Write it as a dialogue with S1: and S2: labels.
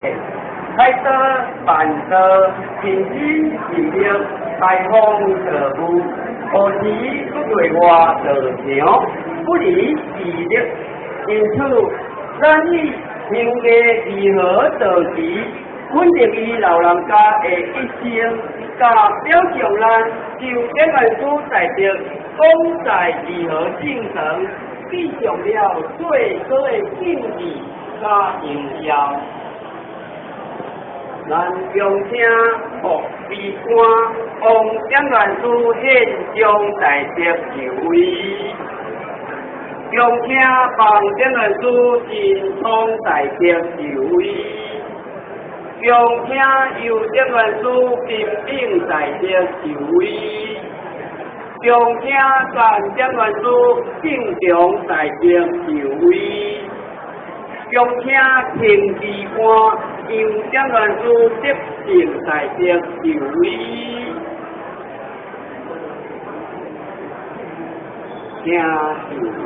S1: 开刀办道，平心静力，开放道务，何时不对外道场，不离自力。因此，咱以行为如何道持，肯定伊老人家的一生，佮表彰咱就这本书大德讲在如何精神，递上了最高的敬意佮荣耀。咱恭请福悲官王点愿师献上大德就位，恭请王点愿师真聪大德就位，恭请尤点愿师金炳大德就位，恭请陈点愿师正常大德就位，恭请陈悲官杨点愿师德正大德就位，请就位。